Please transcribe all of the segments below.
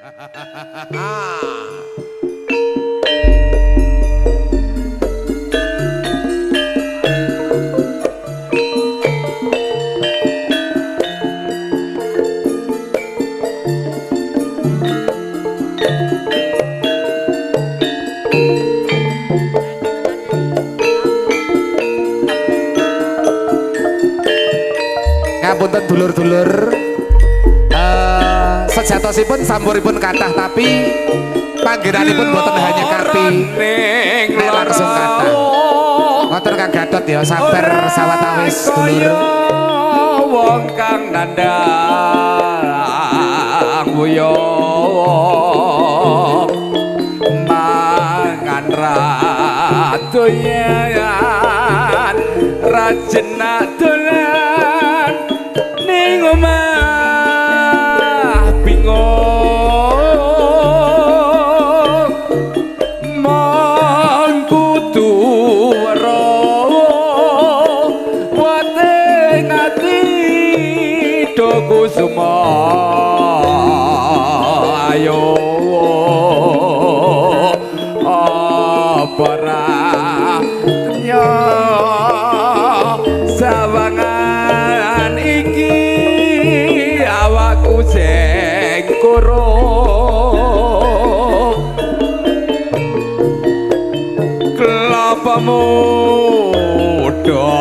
Ngapunten dulur-dulur, sejatosipun sampuripun kathah tapi panggenanipun boten hanya kapi nek langsung kathah. Ngoten Kang Gatot ya, sabar sawetawis dulur. Wong kang nandhang wuyung mangan radoyan rajena dolan ning omah bingung mong kudu weruh wate ngati do kusuma ayo apa ra yo sawangan iki awakku sing kuro kelapa muda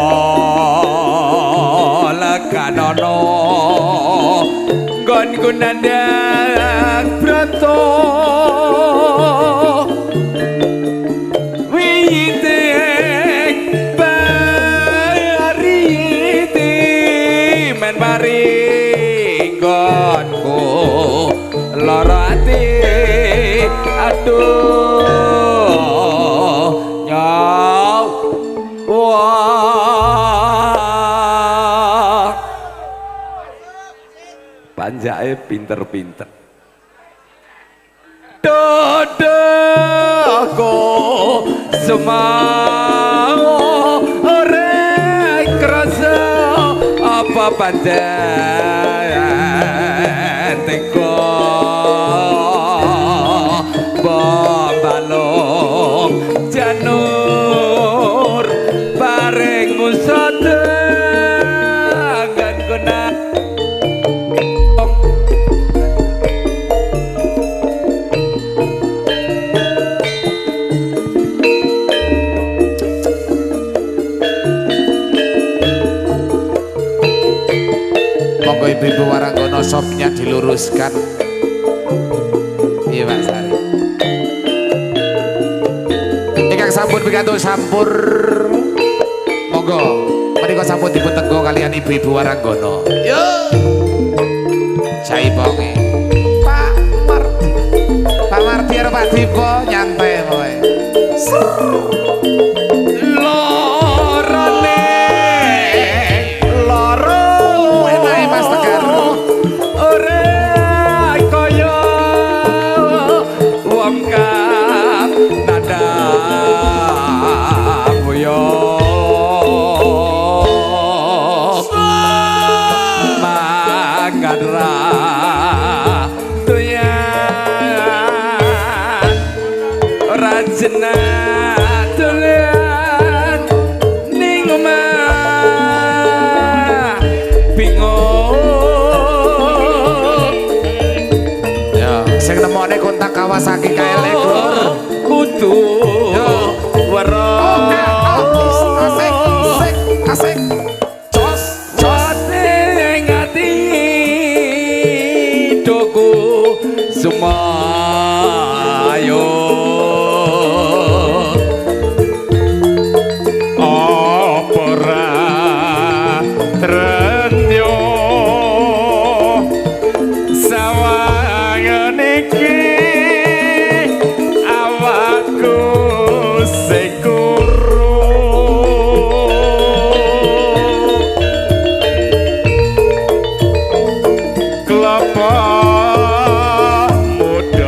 lekanono nggonku nandhang broto wiyiting bariti men mari nggonku lara ati aduh nyaw wah panjake pinter-pinter dodoko semau ora krasa apa pancen teko balung janur bareng musada guna. Monggo ibu-ibu waranggono sopnya diluruskan. Iya Pak Sari. Ingkang sampun pikantuk sampur, monggo menika sampun dipun tenggo kalian ibu-ibu waranggono. Yo. Jaiponge. Pak Mardi. Pak Mardi karo Pak Dipo nyantai pokoke. Lorone loro enake Mas Tegar. Ora kaya wong kang nandhang wuyung mangan ra doyan rajena dolan ning omah bingung. Ya, sing nemokne kontak Kawasaki KLX lur. Kudu weruh. Asik, asik, asik. Jos, jos. Ning ati doku sumayo apa ra trenyo sawangan iki awakku sing kuru kelapa muda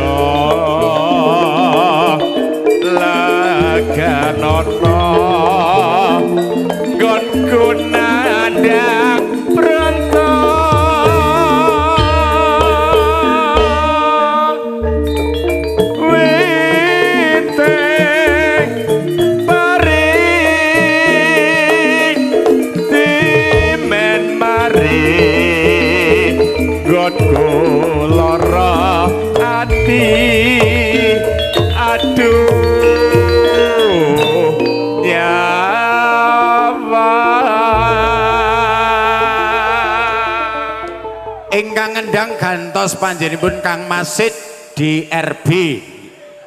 Aduh nyawa. Ingkang ngendang gantos panjenenganipun Kang Masid DRB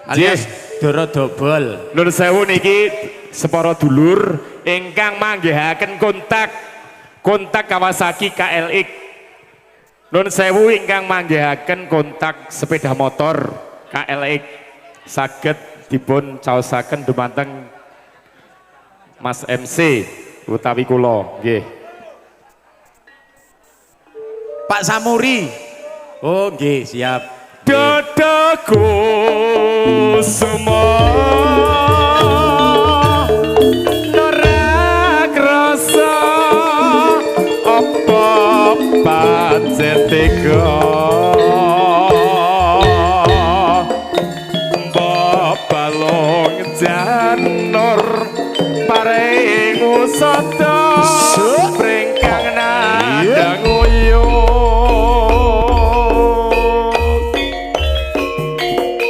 alias Doro Dobol. Nun sewu niki separa dulur ingkang manggihaken kontak Kawasaki KLX. Nun sewu ingkang manggihaken kontak sepeda motor KLX saged dipun caosaken dumateng Mas MC utawi kula nggih. Pak Samuri. Oh nggih, siap. Dadaku semua ora krasa apa pancen tega mbok balung janur paring usada pringkang nandhang uyuh.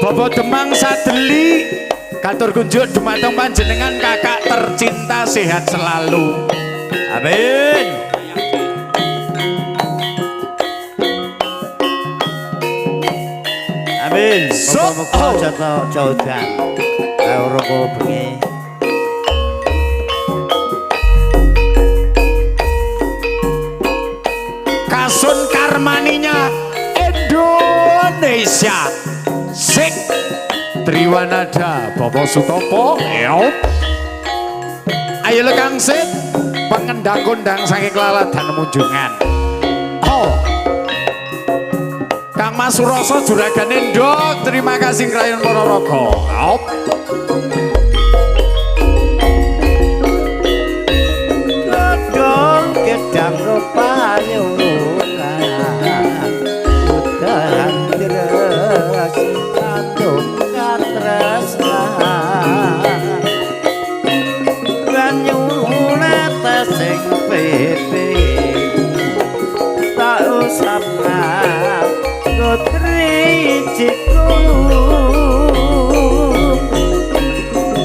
Bapak Demang Sadeli katur kunjuk dumateng panjenengan kakak tercinta sehat selalu. Amin. Amin. Muga-muga aja jauhan. Ora bengi. Kasun Karmaninya Indonesia. Sik Triwanada Bapak Sutopo. Ayo le Kang Sit pengendang kondang saking Laladan Munjungan. Oh. Kang Mas Suroso juragane ndok, terima kasih Krayon Ponorogo. Op. Godhong gedang rupayungan udan deres kandung katresnan banyu netes sing pipi tak usapna kotrijiku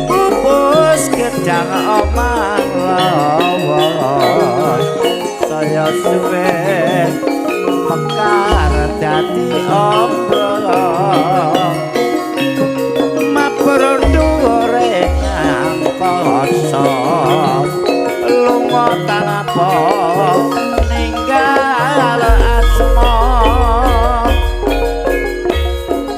pupus gedang omah lawas saya suwe mekar dadi obrol mabur dhuwure angkasa lunga tanpa ninggal asma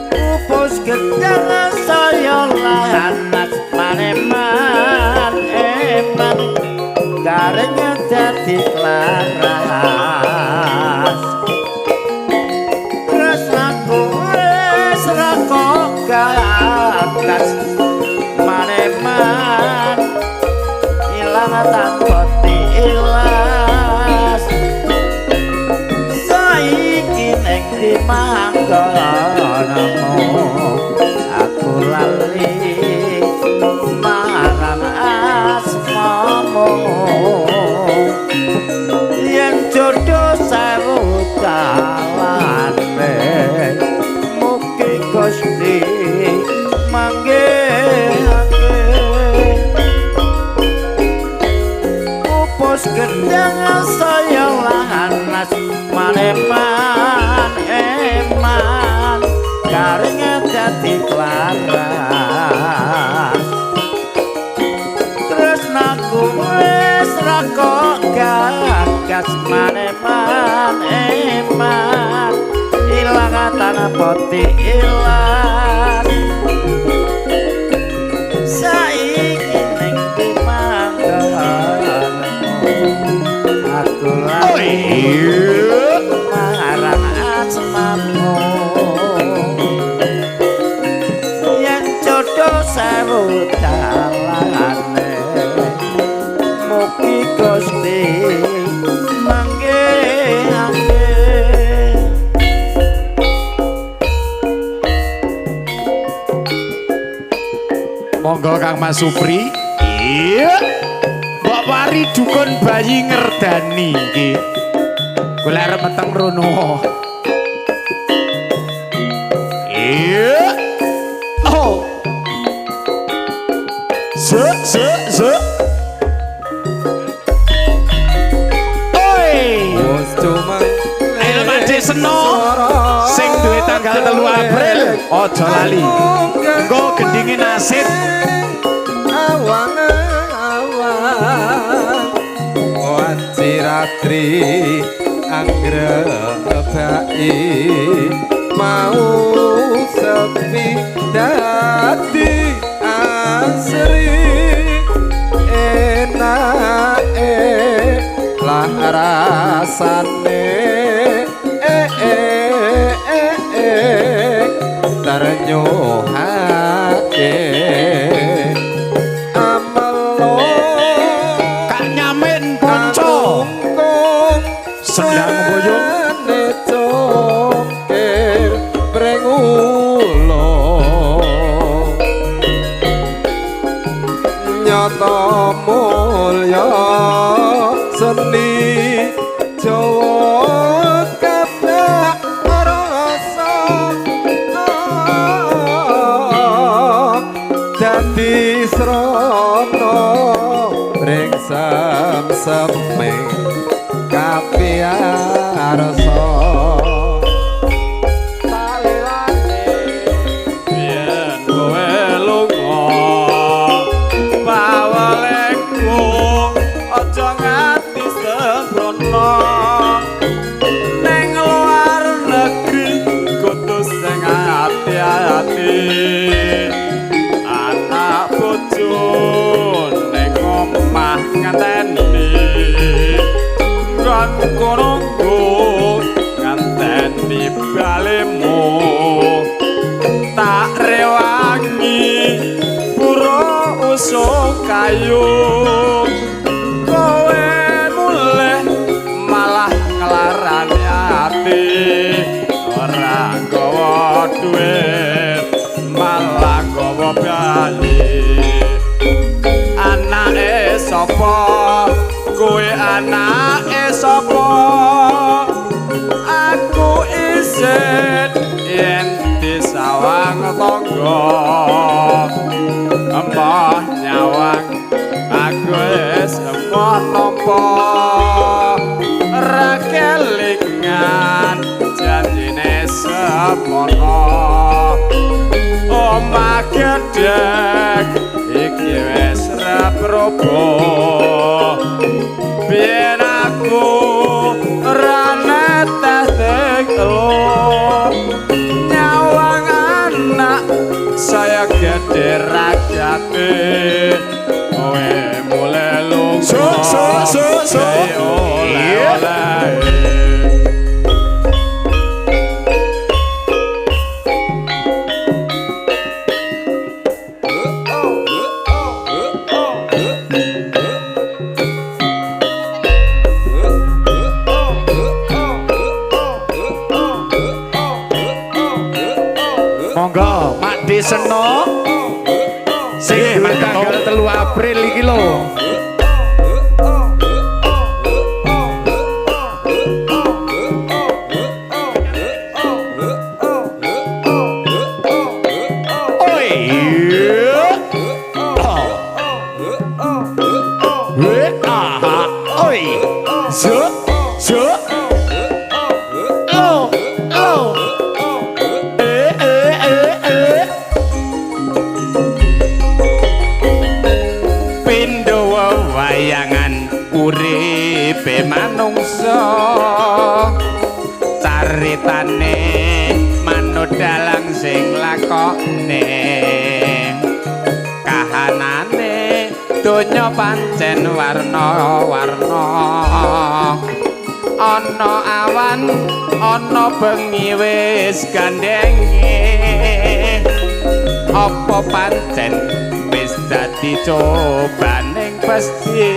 pupus gedang saya lanas maneman eman garing dadi klaras tresnaku wis ra kok gagas maneman ilang tanpa tilas saiki ning ndi manggonmu aku lali marang asmamu yen jodoh sewu dalane mugi Gusti manggihake pupus gedang saya lanas maneman eman garing dadi klaras tresnaku wis ra kok gagas maneman eman ilang tanpa tilas saiki ning ndi manggonmu aku lali marang asmamu yen jodoh sewu dalane mugi Gusti manggihake. Monggo Kang Mas Supri. Iya. Mbok Wari dukun bayi ngerdani iki. Golek arep meteng rono. Iya. Zo zo. Oi. Ayo Pakde Seno sing duwe tanggal 3 April aja lali. Engko gendinge nasib Awang-awang wanci ratri anggrebaki mau sepi dadi asri enake lah rasane ternyuhake amelo Kak Nyamin Ponco Sendang Boyong congkir prengulo nyata mulya seni Jawa kabeh rasa dadi srana ring sem-seming kapiarsa. Yen kowe lunga pawalekku aja nganti sembrono ning luar negeri kudu sing ati-ati anak bojo ning omah ngenteni nggon kono ngenteni balimu tak rewangi pura usung kayu kowe mulih malah nglarani ati ora nggawa duit malah nggawa bali anake sapa kowe anake sapa aku isin yen disawang tangga emoh nyawang aku wis emoh nampa ra kelingan janjine semono omah gedhek iki wis ra probo biyen aku ra netes telu nyawang anak saya gede ragate kowe mulai lunga So, so, so, so. Oleh-oleh. Monggo Pakde Seno sing duwe tanggal 3 April iki lho. Oi. We aha. Oi. Zo zo. Lo lo. Eh eh eh eh. Pindho wayangan uripe manungsa caritane manut dalang sing lakone kahanane donya pancen warna-warna ana awan ana bengi wis gandenge apa pancen wis dadi cobaning pesti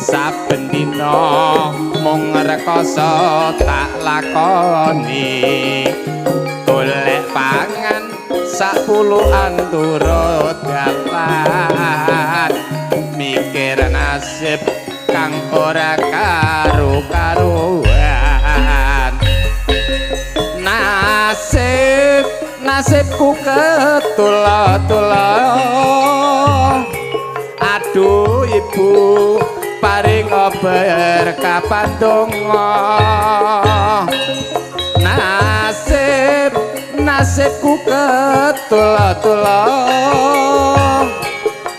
saben dina mung rekoso tak lakoni golek pangan sak puluhan turut dalan mikir nasib kang ora karu-karuan nasib nasibku ketula-tula Aduh ibu paring berkah pandonga. Nasib nasibku ketula-tula.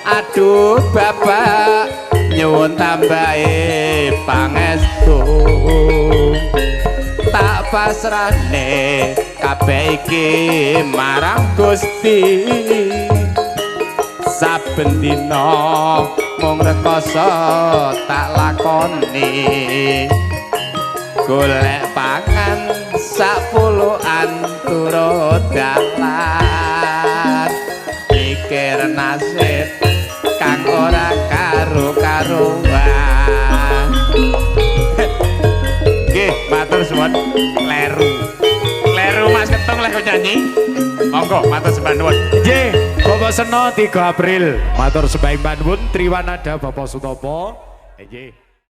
Aduh bapak nyuwun tambahi pangestu. Tak pasrahne kabeh iki marang Gusti. Saben dina mung rekoso tak lakoni. Golek pangan sak pulukan turut dalan. Mikir nasib kang ora karu-karuan. Nggih, matur suwun. Kleru. Kleru Mas Kentung lek nyanyi. Monggo matur sembah nuwun. Nggih, Bapak Seno 3 April. Matur sembah nuwun Triwanada Bapak Sutopo. Nggih.